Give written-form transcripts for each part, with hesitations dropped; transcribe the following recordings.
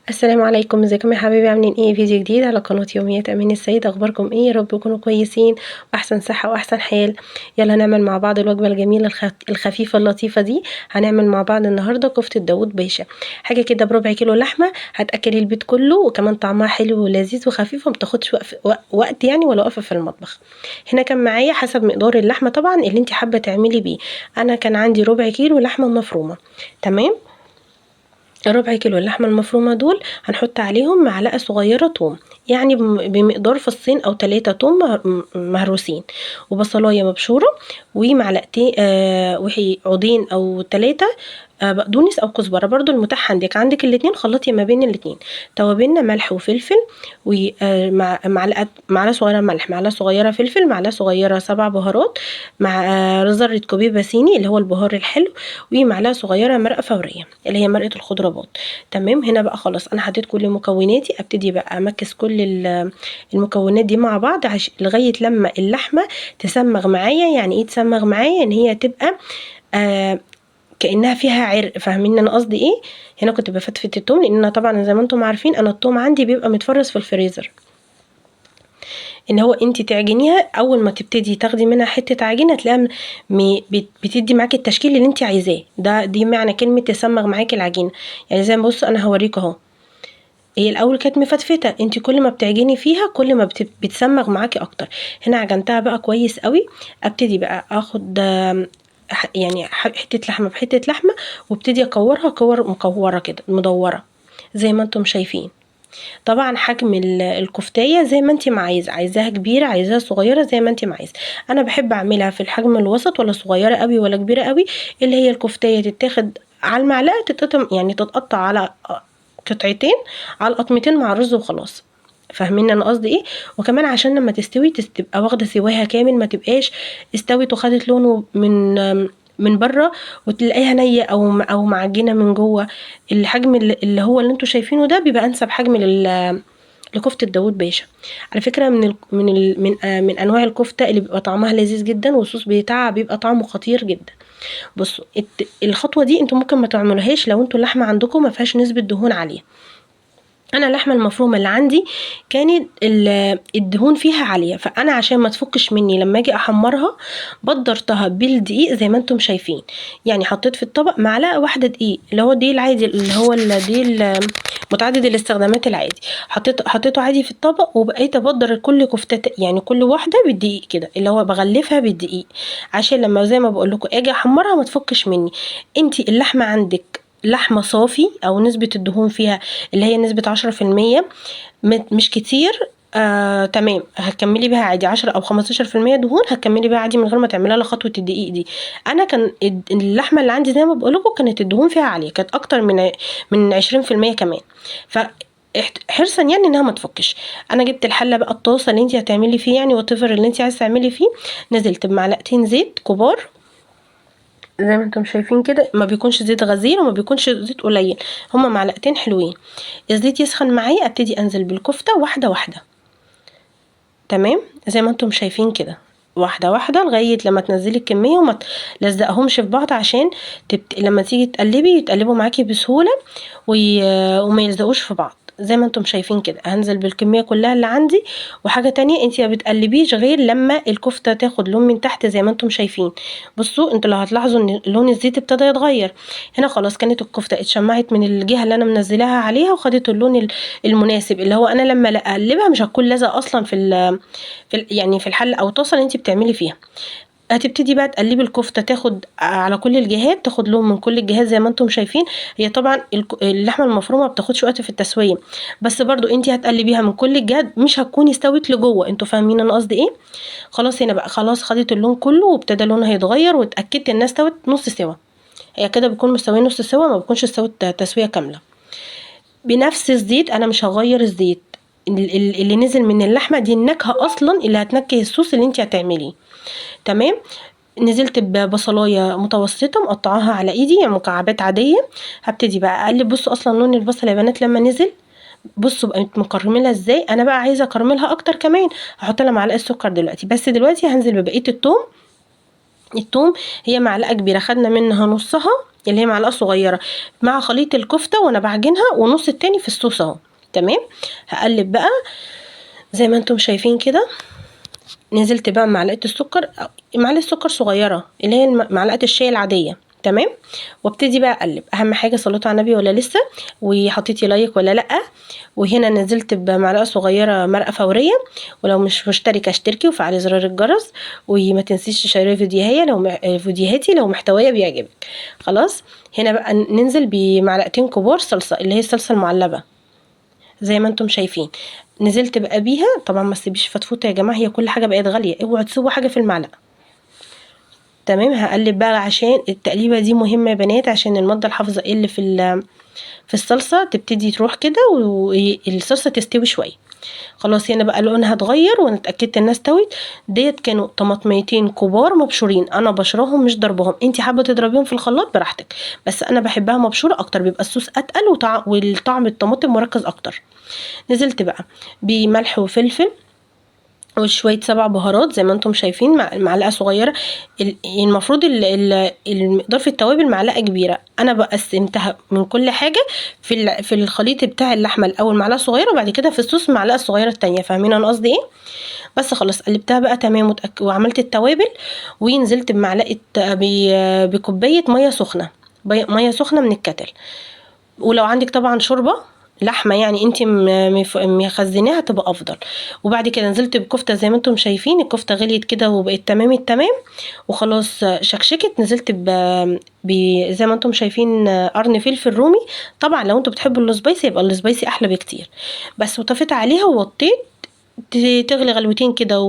السلام عليكم، ازيكم يا حبايبي؟ عاملين ايه؟ فيديو جديد على قناة يوميات اماني السيد. اخباركم ايه؟ يا رب تكونوا كويسين واحسن صحة واحسن حال. يلا نعمل مع بعض الوجبة الجميلة الخفيفة اللطيفة دي. هنعمل مع بعض النهاردة كفتة داوود باشا، حاجة كده بربع كيلو لحمة هتأكلي البيت كله، وكمان طعمها حلو ولذيذ وخفيف وما بتاخدش وقت يعني ولا واقفة في المطبخ. هنا كان معايا حسب مقدار اللحمة طبعا اللي انت حابة تعملي بيه. انا كان عندي ربع كيلو لحمة مفرومة، تمام؟ ربع كيلو اللحمة المفرومة دول هنحط عليهم معلقة صغيرة توم، يعني بمقدار فصين أو 3 توم مهروسين، وبصلاية مبشورة، ومعلقتين، عودين أو 3، بقدونس أو كزبرة، برضو المتاح عندك، عندك الاتنين خلطي ما بين الاتنين. توابلنا ملح وفلفل، معلقة صغيرة ملح، معلقة صغيرة فلفل، معلقة صغيرة 7 بهارات، مع ذرة كوبيبة صيني اللي هو البهار الحلو، ومعلقة صغيرة مرقة فورية اللي هي مرقة الخضروات، تمام؟ هنا بقى خلاص أنا حطيت كل مكوناتي، أبتدي بقى أمكس كل المكونات دي مع بعض لغاية لما اللحمة تسمغ معايا. يعني إيه تسمغ معايا؟ إن هي تبقى، كأنها فيها عرق، فاهمين أنا قصدي إيه؟ هنا كنت بفتفت التوم، لأن أنا طبعا زي ما انتم عارفين أنا التوم عندي بيبقى متفرز في الفريزر، إن هو أنت تعجنيها أول ما تبتدي تاخدي منها حتة عجينة تلاقيها بتدي معاكي التشكيل اللي أنت عايزاه. دي معنى كلمة تسمغ معاكي العجينة. يعني زي ما بصوا أنا هوريكوا أهو، هي الأول كانت مفتفتة، أنت كل ما بتعجني فيها كل ما بتسمغ معاكي أكتر. هنا عجنتها بقى كويس قوي. أبتدي بقى آخد، حتة لحمة بحتة لحمة، وابتدي أكورها كور مكورة كده مدورة زي ما انتم شايفين. طبعا حجم الكفتاية زي ما انت ما عايزة، عايزاها كبيرة عايزاها صغيرة زي ما انت ما عايزة. انا بحب اعملها في الحجم الوسط، ولا صغيرة قوي ولا كبيرة قوي، اللي هي الكفتاية تتاخد على المعلقة، تتقطم يعني تتقطع على قطعتين، على قطمتين مع الرز وخلاص. فاهمين انا قصدي ايه؟ وكمان عشان لما تستوي تبقى واخده سواها كامل، ما تبقاش استوت وخدت لونه من بره وتلاقيها نيه او معجنه من جوه. الحجم اللي هو اللي انتوا شايفينه ده بيبقى انسب حجم لكفته داوود باشا. على فكره من انواع الكفته اللي بيبقى طعمها لذيذ جدا، والصوص بتاعها بيبقى طعمه خطير جدا. بصوا الخطوه دي انتوا ممكن ما تعملوهاش لو انتوا اللحمه عندكم ما فيهاش نسبه دهون عاليه. انا اللحمه المفرومه اللي عندي كانت الدهون فيها عاليه، فانا عشان ما تفكش مني لما اجي احمرها بدرتها بالدقيق زي ما انتم شايفين. يعني حطيت في الطبق معلقه واحده دقيق، اللي هو الدقيق العادي، اللي هو الدقيق متعدد الاستخدامات العادي، حطيته عادي في الطبق، وبقيت ابدر كل كفته، يعني كل واحده بالدقيق كده، اللي هو بغلفها بالدقيق عشان لما زي ما بقول لكم اجي احمرها ما تفكش مني. انتي اللحمه عندك لحمة صافي أو نسبة الدهون فيها اللي هي نسبة عشرة في المية، مش كتير، تمام، هتكملي بيها عادي. 10 أو خمستاشر في المية دهون هتكملي بيها عادي من غير ما تعملي لها خطوة الدقيق دي. أنا كان اللحمة اللي عندي زي ما بقولكم كانت الدهون فيها عالية، كانت أكتر من عشرين في المية كمان، حرصا إنها ما تفكش. أنا جبت الحلة بقى، الطاسة اللي انتي هتعملي فيه، وات ايفر اللي انتي عايزة تعملي فيه، نزلت بمعلقتين زيت كبار زي ما انتم شايفين كده، ما بيكونش زيت غزير وما بيكونش زيت قليل، هما معلقتين حلوين. الزيت يسخن معايا ابتدي انزل بالكفته واحده واحده، تمام، زي ما انتم شايفين كده، واحده واحده لغايه لما تنزلي الكميه وما تلزقهمش في بعض، عشان لما تيجي تقلبي يتقلبوا معاكي بسهوله وما يلزقوش في بعض زي ما انتم شايفين كده. هنزل بالكميه كلها اللي عندي. وحاجه تانية، انتي ما بتقلبيش غير لما الكفته تاخد لون من تحت زي ما انتم شايفين. بصوا انتوا لو هتلاحظوا ان لون الزيت ابتدى يتغير هنا، خلاص كانت الكفته اتشمعت من الجهه اللي انا منزلاها عليها وخدت اللون المناسب، اللي هو انا لما اقلبها مش هتكون لازقه اصلا في الحله او الطاسه اللي انتي بتعملي فيها. هتبتدي بقى تقلبي الكفته، تاخد على كل الجهات، تاخد لون من كل الجهات زي ما انتم شايفين. هي طبعا اللحمه المفرومه ما بتاخدش وقت في التسويه، بس برضو انتي هتقلبيها من كل الجهات، مش هتكون استوت لجوه. انتوا فاهمين انا قصدي ايه؟ خلاص هنا بقى خلاص خدت اللون كله وابتدى لونها يتغير، واتاكدت انها استوت نص سوا. هي كده بتكون مستويه نص سوا، ما بتكونش استوت تسويه كامله. بنفس الزيت، انا مش هغير الزيت اللي نزل من اللحمه دي، النكهه اصلا اللي هتنكه الصوص اللي انتي هتعمليه، تمام. نزلت ببصلايه متوسطه مقطعاها على ايدي، يعني مكعبات عاديه. هبتدي بقى اقلب. بصوا اصلا لون البصل يا بنات لما نزل، بصوا بقت مكرمله ازاي. انا بقى عايزه اكرملها اكتر كمان، هحط لها معلقه سكر دلوقتي، بس دلوقتي هنزل ببقيه التوم. التوم هي معلقه كبيره، خدنا منها نصها، اللي هي معلقه صغيرة مع خليط الكفتة وانا بعجنها، والنص التاني في الصوص اهو. تمام. هقلب بقى زي ما انتم شايفين كده. نزلت بقى معلقه السكر، معلقه سكر صغيرة اللي هي معلقه الشاي العادية. تمام. وابتدي بقى اقلب. اهم حاجة صليتوا على النبي ولا لسه، وحطيتي like ولا لا. وهنا نزلت بمعلقه صغيرة مرقه فورية، ولو مش مشتركة اشتركي وفعلي زرار الجرس، وما تنسيش تشيري فيديوهاتي لو فيديوهاتي لو محتوايا بيعجبك. خلاص. هنا بقى ننزل بمعلقتين كبار صلصه اللي هي الصلصه المعلبه زي ما انتم شايفين. نزلت بقى بيها. طبعا ما تسيبيش فتفوته يا جماعة، هي كل حاجة بقت غالية، اوعوا تسيبوا حاجة في المعلقة. تمام. هقلب بقى عشان التقليبه دي مهمة يا بنات، عشان المادة الحافظة اللي في الصلصه تبتدي تروح كده والصلصه تستوي شوية. خلاص هنا بقى لونها اتغير وانا اتاكدت انها استوت. ديت كانوا طماطميتين كبار مبشورين، انا بشرهم مش ضربهم، انت حابة تضربيهم في الخلاط براحتك، بس انا بحبها مبشوره اكتر، بيبقى الصوص اتقل والطعم الطماطم مركز اكتر. نزلت بقى بملح وفلفل وشوية 7 بهارات زي ما انتم شايفين، معلقه صغيرة. المفروض المقدار في التوابل معلقه كبيرة، انا بقسمتها من كل حاجة في الخليط بتاع اللحمة الاول معلقه صغيرة، وبعد كده في الصوص معلقه صغيرة التانية. فاهمين انا قصدي ايه؟ بس خلاص قلبتها بقى تمام وعملت التوابل، ونزلت بمعلقه بكوبايه مية سخنة، مية سخنة من الكتل. ولو عندك طبعا شوربة لحمه يعني انت مخزناها تبقى افضل. وبعد كده نزلت بكفته زي ما انتم شايفين، الكفتة غليت كده وبقت تمام التمام وخلاص شكشكت. نزلت زي ما انتم شايفين قرن فلفل رومي. طبعا لو انتم بتحبوا ال spicy يبقى ال spicy احلى بكتير. بس وطفيت عليها ووطيت تغلي غلوتين كده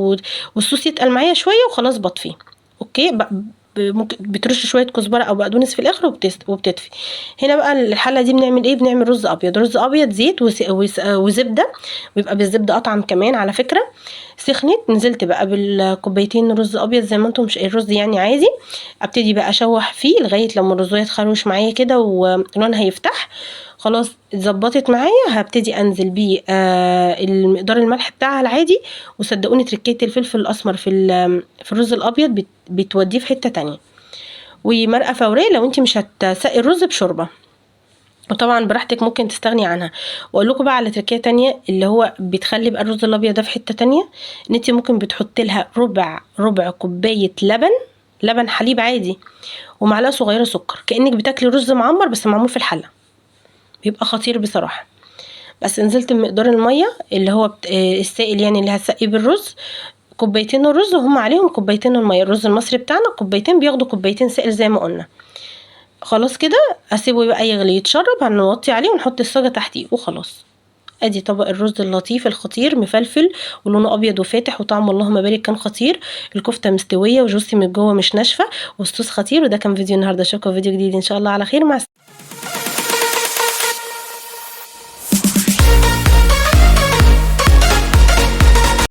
والصوص يتقل معايا شوية وخلاص بطفيه. okay. ممكن بترش شوية كزبره او بقدونس في الاخر وبتطفي. هنا بقى الحلة دي بنعمل ايه؟ بنعمل رز ابيض. رز ابيض زيت وزبده، ويبقى بالزبده اطعم كمان على فكرة. سخنت، نزلت بقى بالكوبايتين رز ابيض زي ما انتم مش الرز يعني عادي. ابتدي بقى اشوح فيه لغاية لما الرز يتخروش معايا كده ولونها يفتح. خلاص اتظبطت معايا، هبتدي انزل بيه المقدار الملح بتاعها العادي. وصدقوني تركية الفلفل الاسمر في الرز الابيض بتوديه في حتة تانية. ومرقه فورية لو انت مش هتسقي الرز بشوربه، وطبعا براحتك ممكن تستغني عنها. واقول لكم بقى على تركيه تانية اللي هو بتخلي بقى الرز الابيض ده في حتة تانية، ان انت ممكن بتحطي لها ربع كوباية لبن حليب عادي، ومعلقة صغيرة سكر، كانك بتاكلي رز معمر بس معمول في الحلة، بيبقى خطير بصراحة. بس نزلت بمقدار المية اللي هو السائل يعني اللي هتسقيه بالرز، كوبايتين الرز وهم عليهم كوبايتين المية. الرز المصري بتاعنا كوبايتين بياخدوا كوبايتين سائل زي ما قلنا. خلاص كده اسيبه بقى يغلي يتشرب، هنوطي عليه ونحط الصاجه تحتيه وخلاص. ادي طبق الرز اللطيف الخطير، مفلفل ولونه ابيض وفاتح وطعمه اللهم بارك كان خطير. الكفتة مستوية وجوسي من جوه مش ناشفة، والصوص خطير. وده كان فيديو النهارده، اشوفكم في فيديو جديد ان شاء الله على خير. مع السلامة.